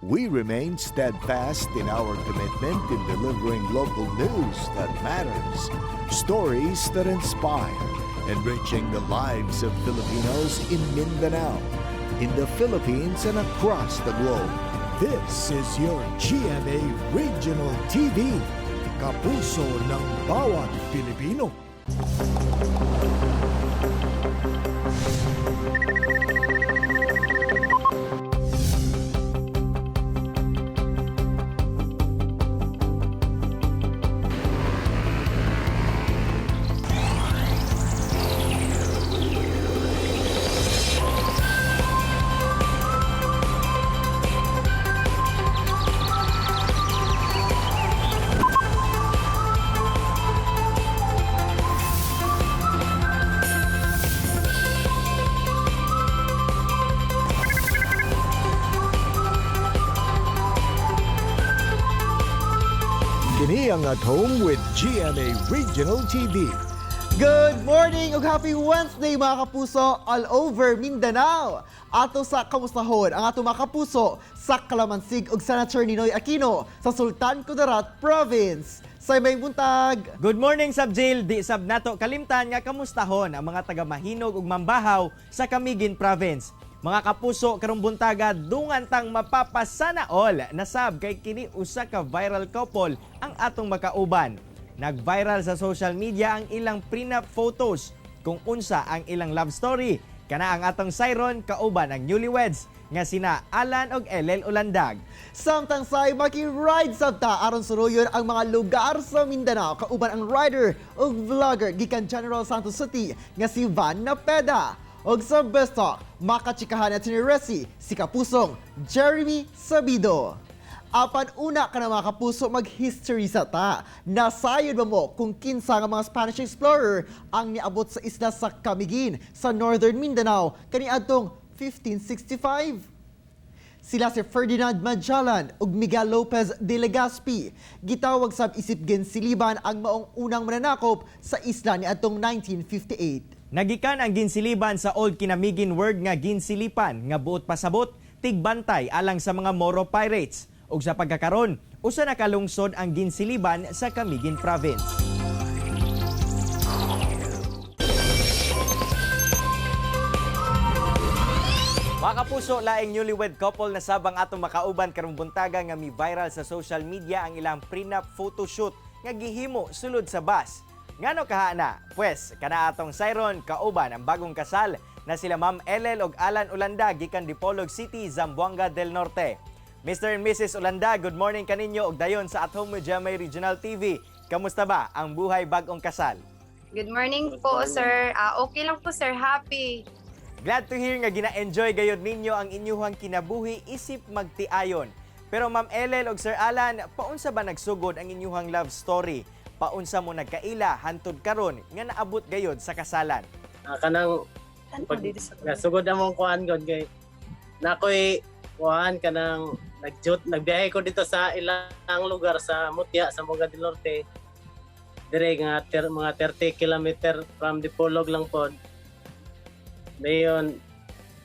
We remain steadfast in our commitment in delivering local news that matters, stories that inspire, enriching the lives of Filipinos in Mindanao, in the Philippines, and across the globe. This is your GMA Regional TV, kapuso ng bawat Pilipino. Kini ang At Home with GMA Regional TV. Good morning ug happy Wednesday, mga kapuso all over Mindanao. Ato sa kamustahon ang ato mga kapuso sa Kalamansig ug Senator Ninoy Aquino sa Sultan Kudarat Province. Say may buntag. Good morning, Sab Jail. Di sab nato kalimtan nga kamustahon ang mga taga Mahinog ug Mambahaw sa Camiguin Province. Mga kapuso, karong buntaga dungan tang mapapasana all na sab kay kini usa ka viral couple ang atong makauban. Nag-viral sa social media ang ilang prenup photos kung unsa ang ilang love story. Kana ang atong Siron kauban ang newlyweds nga sina Alan og Elel Ulandag. Samtang say maki-ride sabta aron suruyon ang mga lugar sa Mindanao kauban ang rider ug vlogger gikan General Santos City nga si Van Napeda. Og sa Best Talk, makachikahan at ni Resi, si kapusong Jeremy Sabido. Apan una ka na, mga kapuso, mag-history sa ta. Nasayod ba mo kung kinsa nga mga Spanish explorer ang niabot sa isla sa Camiguin sa Northern Mindanao kaniadtong 1565? Sila si Ferdinand Magellan ug Miguel Lopez de Legazpi. Gitawag sab isip Ginsiliban ang maong unang mananakop sa isla niadtong 1958. Nagikan ang ginsiliban sa Old Kinamigin word nga ginsilipan nga buot pasabot tigbantay alang sa mga Moro pirates. Ug sa pagkakaron, usa na ka lungsod ang ginsiliban sa Camiguin Province. Mga kapuso, laing newlywed couple na sabang atong makauban karong buntaga nga mi viral sa social media ang ilang prenup photoshoot nga gihimo sulod sa bus. Ngano kahana? Pues, kana atong Siron kauban ang bagong kasal na sila Ma'am Elel og Alan Ulanda gikan Dipolog City, Zamboanga del Norte. Mr. and Mrs. Ulanda, good morning kaninyo og dayon sa At Home with GMA Regional TV. Kamusta ba ang buhay bagong kasal? Good morning po, sir. Okay lang po, sir. Happy. Glad to hear nga gina-enjoy gayod ninyo ang inyuhang kinabuhi isip magtiayon. Pero Ma'am Elel og Sir Alan, paunsa ba nagsugod ang inyuhang love story? Paunsa mo nagkaila hantud karon nga naabot gayod sa kasalan? Kanang pag nasugod among kuan god kay nakoy kuan kanang nagjut nagbiyahe ko dito sa ilang lugar sa Mutya, sa Zamboanga del Norte, dire nga mga 30 kilometer from Dipolog lang pod. Dayon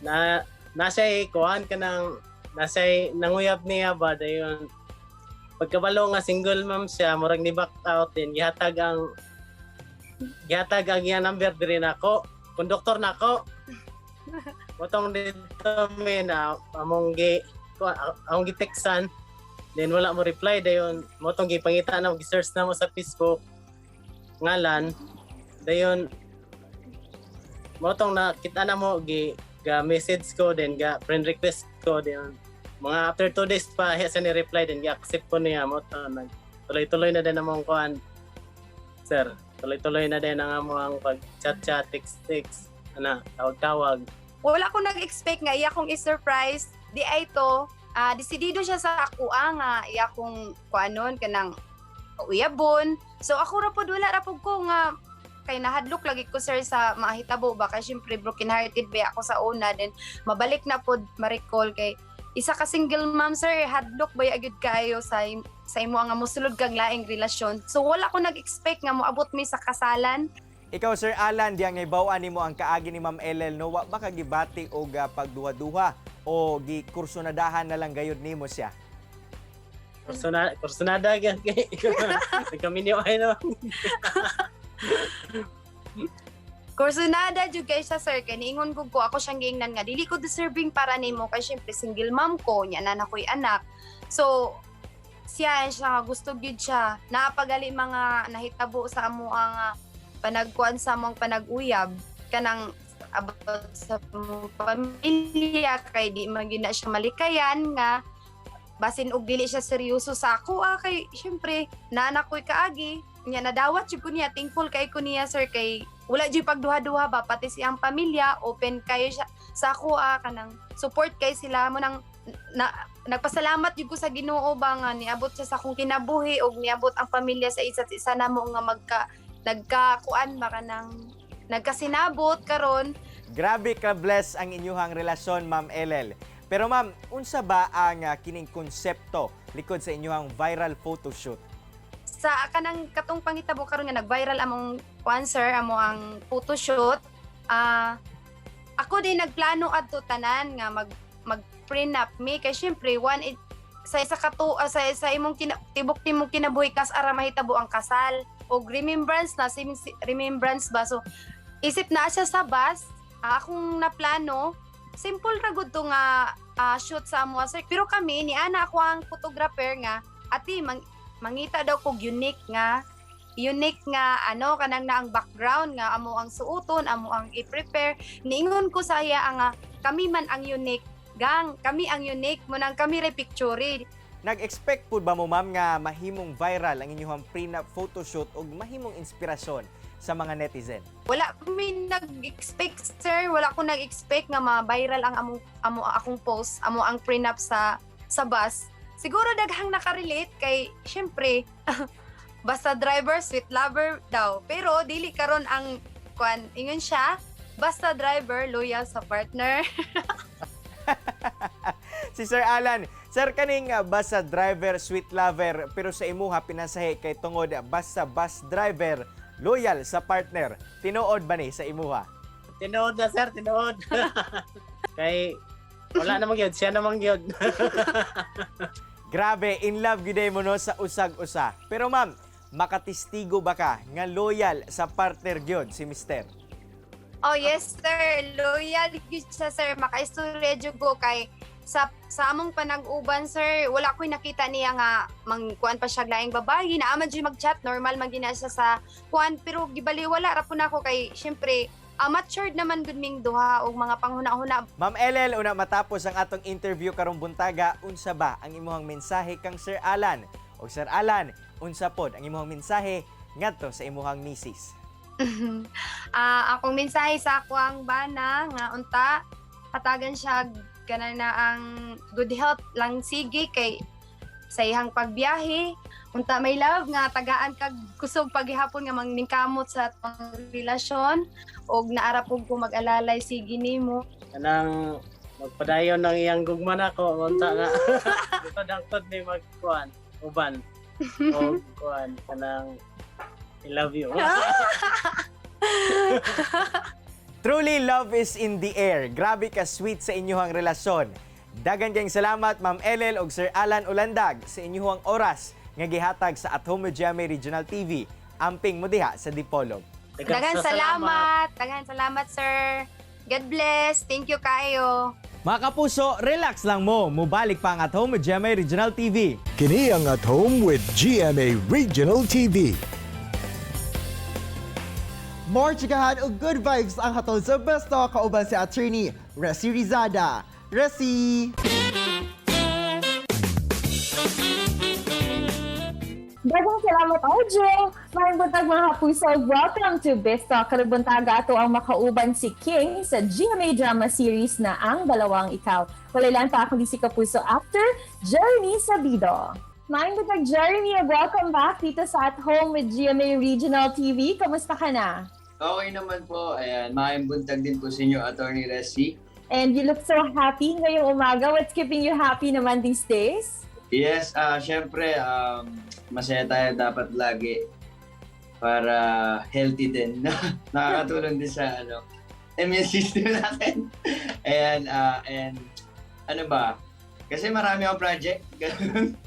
na nasa kuan kanang nasa nanguyab niya ba. Dayon pagkabalo nga single ma'am siya, murag ni back out din, gihatag ang iya number diri nako, konduktor nako. Motong dito mi na among gi among giteksan, then wala mo reply. Dayon motong gipangita na, gi-search na mo sa Facebook ngalan. Dayon motong nakita na mo, gi ga message ko, then ga friend request ko. Dayon mga after 2 days pa siya ni reply, then gi-accept ko niya. Mo to nag tuloy-tuloy na din among kuan, sir, tuloy-tuloy na din ang among pag chat chat, text text, ana, tawag-tawag. Wala ko nag-expect nga iya kong i-surprise. Di ay to, desidido siya sa ako nga iya kong kuanon kanang uyabon. So ako ra pod, wala ra pod ko nga kay nahadlok lagi ko, sir, sa mahitabo ba, kay syempre broken hearted ba ako sa una, then mabalik na pod ma-recall kay isa ka single mom, sir, hadlok ba gyud kayo sa imo nga mosulod kag laing relasyon. So wala ko nag-expect nga moabot mi sa kasalan. Ikaw, Sir Alan, diyang nahibaw-an nimo ang kaagi ni Ma'am Elel, no, wa ba ka gibati og pagduha-duha o gikursunadahan na lang gayud nimo siya? Kursunada gyud kay nagkaminyo ay no. Kursunada jud kay siya, sir, kay niingon ko, ako siyang giingnan nga dili ko deserving para nimo kay syempre single mom ko nya na nakoy anak. So siya siya nga gusto gyud siya. Naapagali mga nahitabo sa amo ang panagkuan sa among panag-uyab kanang about sa among pamilya kay di man gyud na siya malikayan nga basin og dili siya seryoso sa ako, kay syempre naanak ko'y kaagi nya nadawat jud ko niya. Thankful kay ko niya, sir, kay wala jud pagduha-duha ba, pati siyang pamilya open kayo siya sa ako, kanang support kay sila mo nang na, nagpasalamat jud ko sa Ginoo ba nga niabot siya sa akong kinabuhi og niabot ang pamilya sa isa't isa namo nga magka nagkakuan ba, kanang nagkasinabot karon. Grabe ka bless ang inyuhang relasyon, Ma'am LL. Pero ma'am, unsa ba ang kining konsepto likod sa inyuhang viral photoshoot? Sa kanang katong pangitabo karon nga nag-viral among kuan, sir, amo ang photoshoot, ako din nagplano adto tanan nga mag mag prenup mi kay syempre one it, sa isa ka to, sa imong tibok timong kinabuhi kas ara mahitabo ang kasal og remembrance na remembrance ba. So isip na siya sa bus, akong naplano simple ra gud to nga shoot sa amo, sir, pero kami ni ana ako ang photographer nga ati mangita daw kog unique nga ano kanang na ang background nga amo ang suoton, amo ang i-prepare. Niingon ko sa iya ang kami man ang unique gang, kami ang unique mo nang kami re picture. Nag-expect pud ba mo, ma'am, nga mahimong viral ang inyuhang prenup photoshoot ug mahimong inspirasyon sa mga netizen? Wala mi nag-expect, sir, wala ko nag-expect nga ma-viral ang among amo akong post, amo ang prenup sa bus. Siguro daghang nakarelate kay syempre basta driver sweet lover daw, pero dili karon ang kuan. Ingon siya, basta driver loyal sa partner. Si Sir Alan, sir, kaning basta driver sweet lover pero sa imuha pinasahi kay tungod basta bus driver loyal sa partner. Tinuod ba ni sa imuha? Tinuod na, sir, tinuod. Kay wala namang gyud, siya namang gyud. Grabe, in love gyud mo no sa usag-usa. Pero ma'am, makatistigo ba ka nga loyal sa partner gyud si mister? Oh yes, sir, loyal gyud siya, sir. Makaistorya jud ko kay sa among panag-uban, sir, wala ko'y nakita niya nga mangkuan pa siya laing babae. Naa man jud mag-chat, normal man gina siya sa kuan, pero gibaliwala ra pud nako kay syempre matured naman gud ming duha og mga panghuna-huna. Ma'am LL, una matapos ang atong interview karong buntaga, unsa ba ang imuhang mensahe kang Sir Alan? O Sir Alan, unsa pod ang imuhang mensahe ngadto sa imuhang misis? Akong mensahe sa ako ang bana nga unta hatagan siya kana na ang good health lang sige kay sa iyang pagbiyahe. Unta may love nga tagaan kag kusog paghihapon nga mangningkamot sa atong relasyon og naara pug ko mag-alalay sige nimo. Kanang magpadayon ng iyang gugma nako unta nga dangtod ni magkuan uban. O kuan kanang I love you. Truly, love is in the air. Grabe ka sweet sa inyuhang relasyon. Dagan kayong salamat, Ma'am LL ug Sir Alan Ulandag, sa inyuhang oras nga gihatag sa At Home with GMA Regional TV. Amping mo diha sa Dipolog. Daghang salamat. Daghang salamat, sir. God bless. Thank you kayo. Mga kapuso, relax lang mo. Mubalik pa ang At Home with GMA Regional TV. Kini ang At Home with GMA Regional TV. More chikahan ug good vibes ang hatol sa Best Talk kauban si Attorney Resi Rizada. Resi! Daghang salamat, RJ! Maayong buntag, mga kapuso. Welcome to Best Talk. Karong buntaga ato ang makauban si King sa GMA drama series na Ang Dalawang Ikaw. Walay lain pa kundi si Kapuso actor Jeremy Sabido. Maayong buntag, Jeremy. Welcome back dito sa At Home with GMA Regional TV. Kamusta ka na? Okay naman po. Ayan, maayong buntag din po sa inyo, Attorney Resi. And you look so happy ngayong umaga. What's keeping you happy naman these days? Yes, syempre, masaya tayo dapat lagi para healthy din. Nakakatulong din sa ano, immune system natin. Ayan, and Ano ba? Kasi marami akong project. Ganun.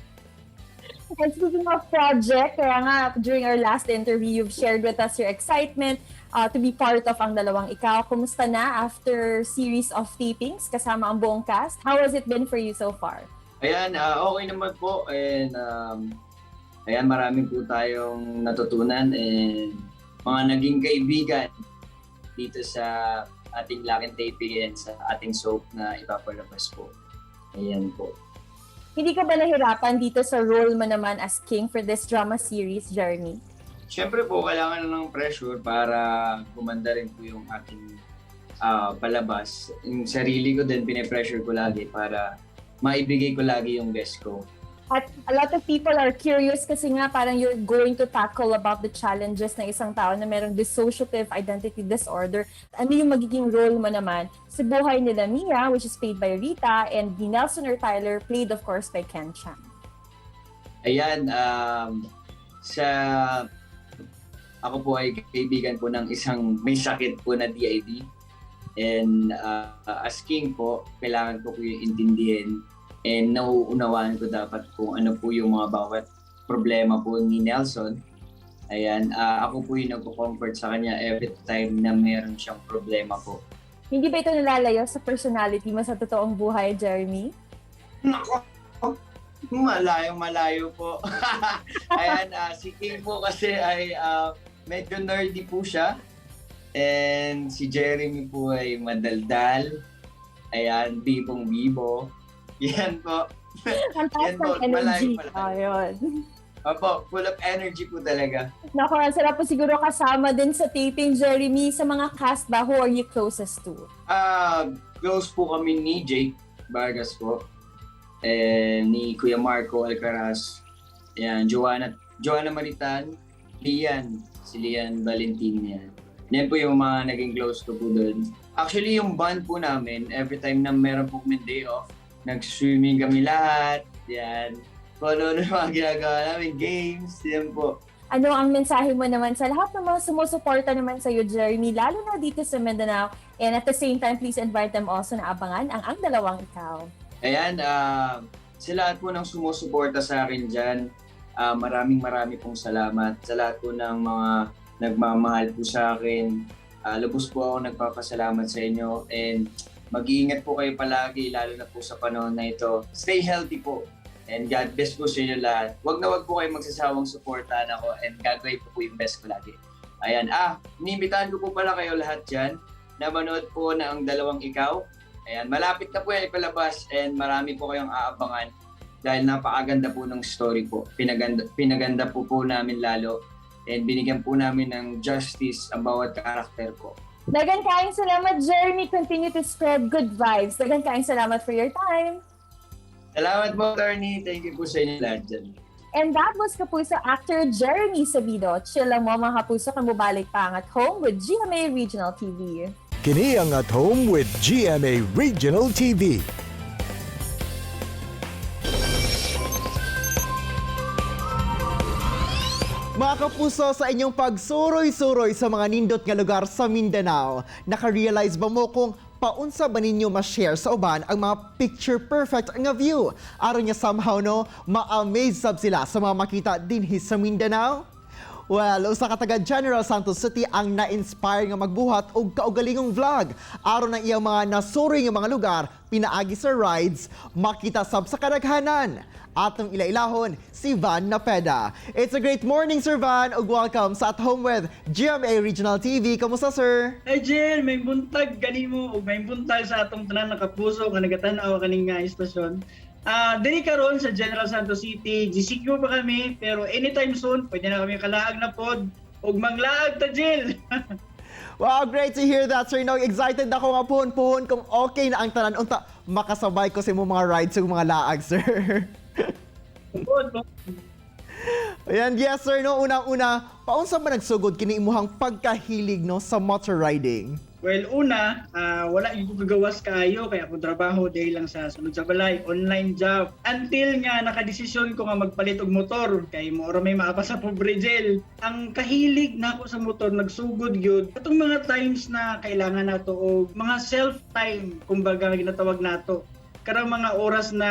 And speaking of project, kaya nga during our last interview, you've shared with us your excitement to be part of Ang Dalawang Ikaw. Kumusta na after series of tapings kasama ang buong cast? How has it been for you so far? Ayan, okay naman po. And ayan, marami po tayong natutunan and mga naging kaibigan dito sa ating lock and taping and sa ating soap na ipapalabas po. Ayan po. Hindi ka ba nahirapan dito sa role mo naman as King for this drama series, Jeremy? Siyempre po, kailangan ng pressure para gumanda rin po yung ating palabas. Yung sarili ko din, pinipressure ko lagi para maibigay ko lagi yung best ko. At a lot of people are curious kasi nga parang you're going to tackle about the challenges ng isang tao na merong dissociative identity disorder. Ano yung magiging role mo naman sa buhay nila Mia, which is played by Rita, and ni Nelson or Tyler, played of course by Ken Chan? Ayan, sa ako po ay kaibigan po ng isang may sakit po na DID. And as King po, kailangan ko po yung intindihin and nauunawaan ko dapat kung ano po yung mga bawat problema po ni Nelson. Ayan, ako po yung nagko-comfort sa kanya every time na meron siyang problema po. Hindi ba ito nalalayo sa personality mo sa totoong buhay, Jeremy? Nako! Malayong malayo po. Ayan, si King po kasi ay medyo nerdy po siya. And si Jeremy po ay madaldal. Ayan, bibong-bibo. Yan po. Ang taas Yan po, ng energy. malayo, malayo. Ayun. Opo, full of energy po talaga. Naku, ang sarap po siguro kasama din sa taping, Jeremy. Sa mga cast ba, who are you closest to? Close po kami ni Jake Vargas po. And ni Kuya Marco Alcaraz. Ayan, Joanna Maritan, Lian, si Lian Valentin yan. Yan po yung mga naging close ko po doon. Actually, yung bond po namin, every time na meron po kami day off, nag-swimming kami lahat. Yan. Kung ano yung mga ginagawa namin, games, yan po. Ano ang mensahe mo naman sa lahat ng mga sumusuporta naman sa iyo, Jeremy, lalo na dito sa Mindanao? And at the same time, please invite them also na abangan ang Dalawang Ikaw. Ayan, sa lahat po ng sumusuporta sa akin dyan, maraming marami pong salamat. Sa lahat po ng mga nagmamahal po sa akin, lubos po ako nagpapasalamat sa inyo and mag-iingat po kayo palagi, lalo na po sa panahon na ito. Stay healthy po and God bless po sa inyo lahat. Wag na wag po kayo magsasawang suportahan ako and gagawin ko po yung best ko lagi. Ayan, iniimbitahan ko po pala kayo lahat dyan na manood po na Ang Dalawang Ikaw. Ayan, malapit na po yan ipalabas and marami po kayong aabangan dahil napakaganda po ng story po. Pinaganda po namin lalo and binigyan po namin ng justice ang bawat karakter po. Dagan kaayong salamat, Jeremy. Continue to spread good vibes. Dagan kaayong salamat for your time. Salamat po, attorney. Thank you po sa inyo lahat dyan. And that was Kapuso actor Jeremy Sabido. Chill lang mo, mga kapuso, kay mobalik pa ang At Home with GMA Regional TV. Kini ang At Home with GMA Regional TV. Mga kapuso, sa inyong pagsuroy-suroy sa mga nindot nga lugar sa Mindanao, naka-realize ba mo kung paunsa ba ninyo ma-share sa uban ang mga picture perfect nga view? Aron niya somehow no, ma-amaze sab sila sa mga makita dinhi sa Mindanao? Well, usa ka taga General Santos City ang na-inspire nga magbuhat og kaugalingong vlog aron ang iyang mga nasuri nga mga lugar pinaagi sa rides makita sab sa kadaghanan. Atong ilailahon si Van Napeda. It's a great morning, Sir Van, ug welcome sa At Home with GMA Regional TV. Kamusta, sir? Hi Jill, may buntag ganimo ug may buntag sa atong tanan nga kapuso nga nagatan-aw kaning nga istasyon. Diri karon sa General Santos City, GCQ pa kami pero anytime soon pwede na kami kalaag na pod ug manglaag ta, Jill. Wow, great to hear that, sir. No, excited ako nga puhon-puhon kung okay na ang tanan unta makasabay ko sa imong mga rides ug mga laag, sir. Pod, pod. Ayan, yes sir, no, unang-una, paunsa ba nagsugod kini imuhang pagkahilig no sa motor riding? Well, una, wala yung kagawas kaayo kaya akong trabaho dahil lang sa sulod sa balay, online job. Until nga nakadesisyon ko nga magpalit og motor kay mo may maapa sa pobre, Jel. Ang kahilig nako sa motor nagsugod gyud atong mga times na kailangan nato og mga self time, kumbaga ginatawag nato. Karang mga oras na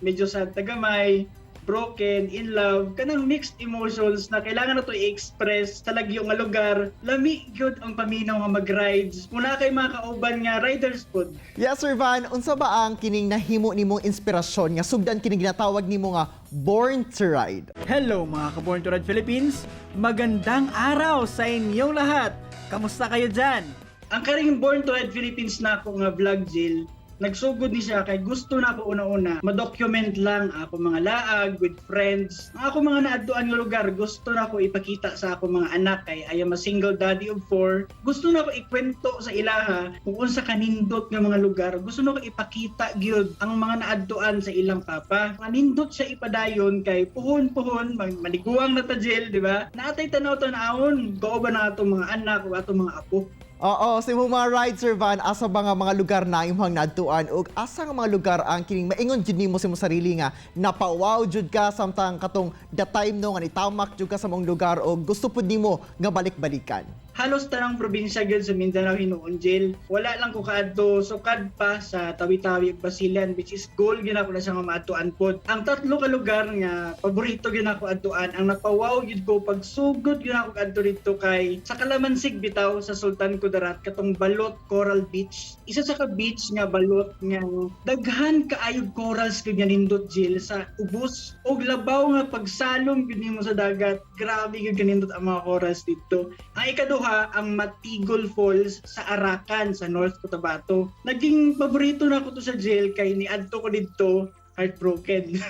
medyo sad ta gamay, broken, in love, kanang mixed emotions na kailangan na to i-express sa lagyo nga lugar. Lami gyud ang paminaw nga mag-rides. Kung naa kay mga kauban nga riders pod. Yes, Sir Van, unsa ba ang kining nahimo nimong inspirasyon nga sugdan kining ginatawag nimo nga Born to Ride? Hello, mga ka-Born to Ride Philippines! Magandang araw sa inyong lahat! Kamusta kayo dyan? Ang karing Born to Ride Philippines na ako nga vlog, Jill, nagsugod ni siya kay gusto na ako una-una ma-document lang ako mga laag with friends. Ang ako mga naadtuan nga lugar, gusto na ako ipakita sa ako mga anak kay I am a single daddy of four. Gusto na ako ikwento sa ilaha kung unsa kanindot nga mga lugar. Gusto na ako ipakita gyud ang mga naadtuan sa ilang papa. Kanindot siya ipadayon kay puhon-puhon maliguang na ta, Jill, di ba? Naatay tanaw tan-awon, kauban na atong mga anak o atong mga apo. Oo, sa imong mga ride, Sir Van, asa ba nga mga lugar na imong naadtuan ug asa nga mga lugar ang kining maingon jud nimo sa imong sarili nga napawaw jud ka samtang katong the time no nga nitamak jud ka sa mong lugar o gusto pud nimo nga balik-balikan? Halos tanang probinsya gyud sa Mindanao hinuon, Jill. Wala lang ko kaadto sukad pa sa Tawi-Tawi ug Basilan, which is goal gyud ako na siya nga maadtuan pod. Ang tatlo ka lugar nga paborito gyud ako adtuan, ang napawaw gyud ko pagsugod gyud ako kadto didto, kay sa Kalamansig bitaw, sa Sultan Kudarat, katong Balot Coral Beach. Isa sa ka beach nga balot nga daghan kaayog corals gyud nga nindot, Jill, sa ubos og labaw nga pagsalom gyud nimo sa dagat. Grabe gyud kanindot ang mga corals didto. Ang ikaduha, ang Matigol Falls sa Arakan sa North Cotabato. Naging paborito na ko to sa jail kay niadto ko didto heartbroken.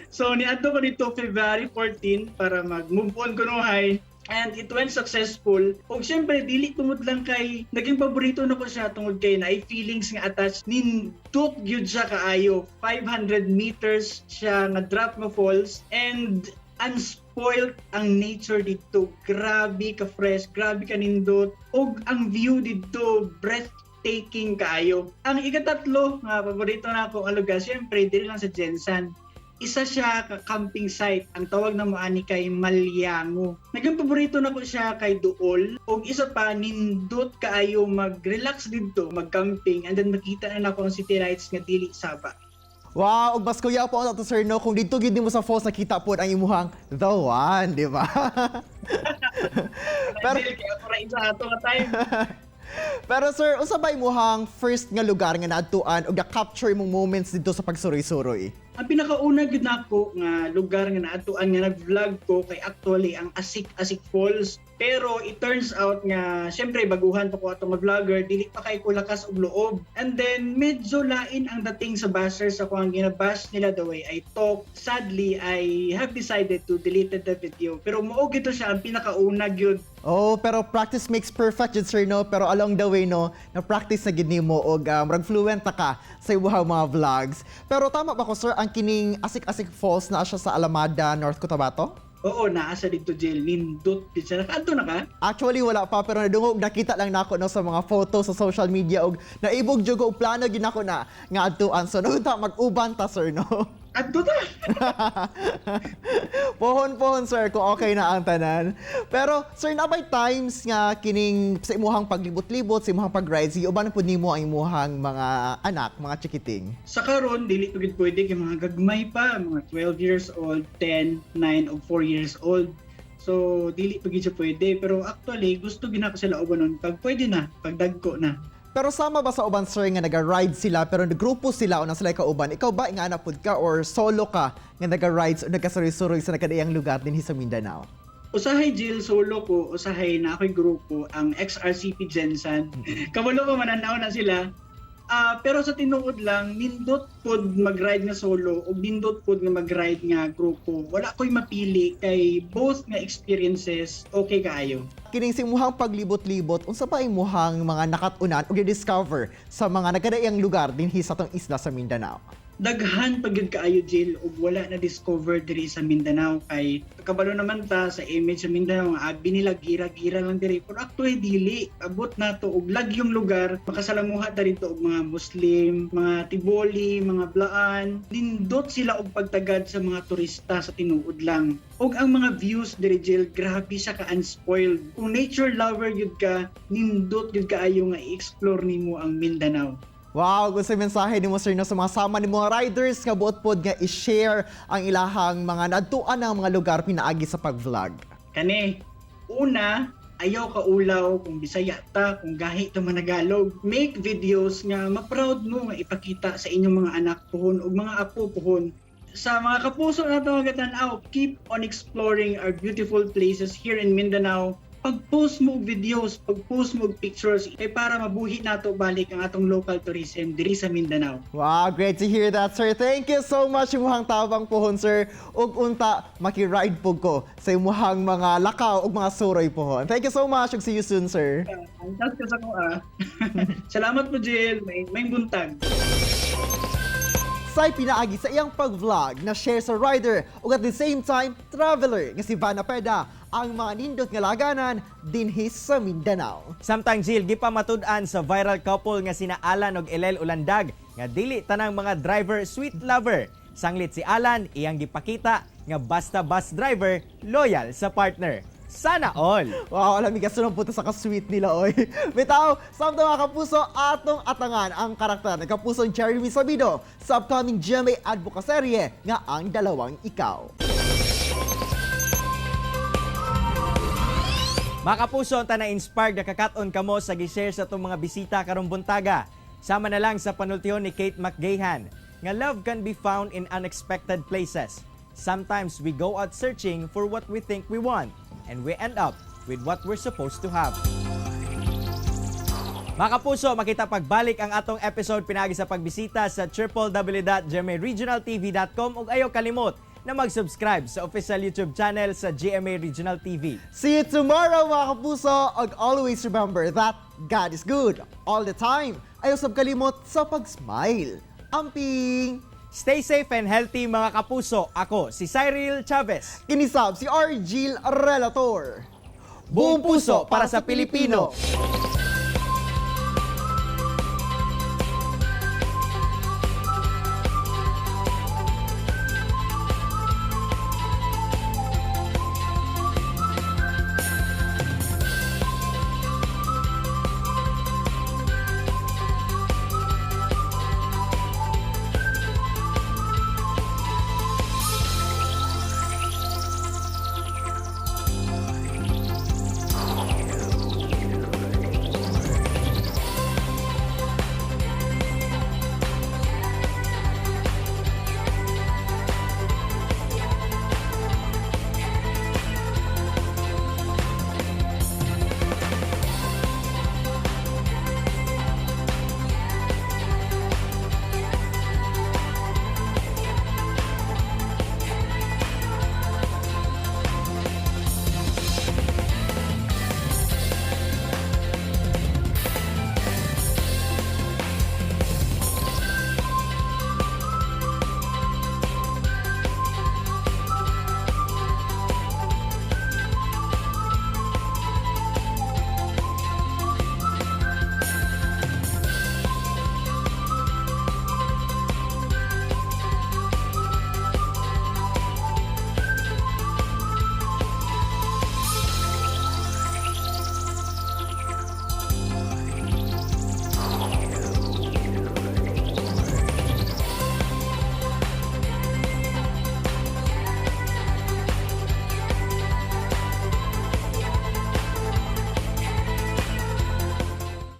So niadto ko didto February 14 para mag-move on kunuhay and it went successful. Og syempre dili tungod lang kay naging paborito na ko siya tungod kay naay feelings nga attached. Nindot gyud siya kaayo. 500 meters siya nga drop nga falls and unspoiled ang nature didto. Grabe ka fresh, grabe ka nindot. Og ang view didto, breathtaking kaayo. Ang ikatatlo nga paborito na ako ang lugar, syempre diri lang sa GenSan. Isa siya ka camping site. Ang tawag na mo ani kay Malyango. Naging paborito na ko siya kay duol. Og isa pa, nindot kaayo mag-relax didto, mag-camping, and then makita na nako ang city lights nga dili saba. Wow, ug mas kuya po ato, sir, no, kung didto gyud nimo sa falls nakita pod ang imuhang the one, di ba? Pero kaya ako ra isa ato nga time. Pero sir, unsa ba imuhang first nga lugar nga naadtuan ug na-capture imong moments didto sa pagsuroy-suroy? Ang pinakauna gyud nako nga lugar nga naadtuan nga nag-vlog ko kay actually ang Asik-Asik Falls. Pero it turns out nga syempre baguhan pa ko ato nga vlogger, dili pa kay ko lakas og loob. And then medyo lain ang dating sa bashers ako, ang ginabash nila the way I talk. Sadly, I have decided to delete the video. Pero mao gyud to siya ang pinakauna gyud. Oh, pero practice makes perfect jud, sir, no. Pero along the way no, na practice na gid nimo og murag fluent na ka sa imuhang mga vlogs. Pero tama ba ko, sir, ang kining Asik-Asik Falls na siya sa Alamada, North Cotabato? Oo, naa sa didto, Jill. Nindot din siya. Nakaadto na ka? Actually, wala pa, pero nadungog nakita lang nako no sa mga photo sa social media og naibog jud ko og plano gyud nako na nga adtuan. So no ta mag-uban ta, sir, no. Adto ta. Pohon pohon, sir, kung okay na ang tanan. Pero sir, naa bay times nga kining sa imuhang paglibot-libot, sa imuhang pag-ride, uban pud nimo ang imuhang mga anak, mga chikiting? Sa karon dili to gid pwede kay mga gagmay pa, mga 12 years old, 10, 9 o 4 years old. So dili pa gid siya pwede, pero actually gusto gid nako sila ubanon pag pwede na, pag dagko na. Pero sama ba sa uban, sir, nga naga-ride sila pero nagrupo sila o na sila kauban? Ikaw ba ingana pud ka or solo ka nga naga-rides o nagkasuroy-suroy sa nagkadaiyang lugar dinhi sa Mindanao? Usahay, Jill, solo ko, usahay na ako'y grupo, ang XRCP GenSan. Kabalo ko mananaw na sila. Ah, pero sa tinuod lang, nindot pod mag-ride nga solo o nindot pod nga mag-ride nga grupo. Wala ko'y mapili kay both nga experiences okay kaayo. Kining sa imuhang paglibot-libot, unsa ba imuhang mga nakat-unan o discover sa mga nagkadaiyang lugar dinhi sa atong isla sa Mindanao? Daghan pa gyud kaayo, Jill, ug wala na discover diri sa Mindanao kay kabalo naman ta sa image sa Mindanao nga abi nila gira-gira lang diri, pero actually dili. Abot nato og lagyong lugar, makasalamuha ta dito og mga Muslim, mga Tiboli, mga Blaan. Nindot sila og pagtagad sa mga turista sa tinuod lang. Og ang mga views diri, Jill, grabe siya ka unspoiled. Kung nature lover gyud ka, nindot gyud kaayo nga i-explore nimo ang Mindanao. Wow, kung sa mensahe nimo, sir, no, sa mga sama ni mga riders nga buot pod nga i-share ang ilahang mga naadtuan ng mga lugar pinaagi sa pag-vlog. Kani, una, ayaw ka ulaw kung Bisaya ta, kung gahi ta Managalog. Make videos nga ma-proud mo nga ipakita sa inyong mga anak puhon ug mga apo puhon. Sa mga kapuso nato nga tan-aw, keep on exploring our beautiful places here in Mindanao. Pag-post mo og videos, pag-post mo og pictures, kay para mabuhi nato balik ang atong local tourism diri sa Mindanao. Wow, great to hear that, sir. Thank you so much imuhang tabang pohon, sir. Ug unta maki-ride po ko sa imuhang mga lakaw ug mga suroy pohon. Thank you so much ug see you soon, sir. Ang ka sa ko ah. Salamat po, Jill. May buntag. Say pinaagi sa iyang pag-vlog na share sa rider ug at the same time traveler nga si Vanna Peda ang mga nindot nga laganan dinhi sa Mindanao. Samtang Jill, gipamatud-an sa viral couple nga sina Alan ug Elel Ulandag nga dili tanang mga driver sweet lover. Sanglit si Alan, iyang gipakita nga basta bus driver loyal sa partner. Sana all. Wow, alam mi kasunod po sa ka-sweet nila, oy. Bitaw, samtang mga kapuso, atong atangan ang karakter ng kapusong Jeremy Sabido sa upcoming GMA Advocaserye nga Ang Dalawang Ikaw. Mga kapuso, unta na inspired na kakaton kamo sa gi-share sa itong mga bisita karong buntaga. Sama na lang sa panultihon ni Kate McGahan nga love can be found in unexpected places. Sometimes we go out searching for what we think we want and we end up with what we're supposed to have. Mga kapuso, makita pagbalik ang atong episode pinagi sa pagbisita sa www.gmaregionaltv.com ug ayaw kalimot na mag-subscribe sa official YouTube channel sa GMA Regional TV. See you tomorrow, mga kapuso! And always remember that God is good all the time. Ayaw sab kalimot sa pag-smile. Amping! Stay safe and healthy, mga kapuso. Ako si Cyril Chavez. Kinisab si Argil Relator. Buong puso para sa Pilipino.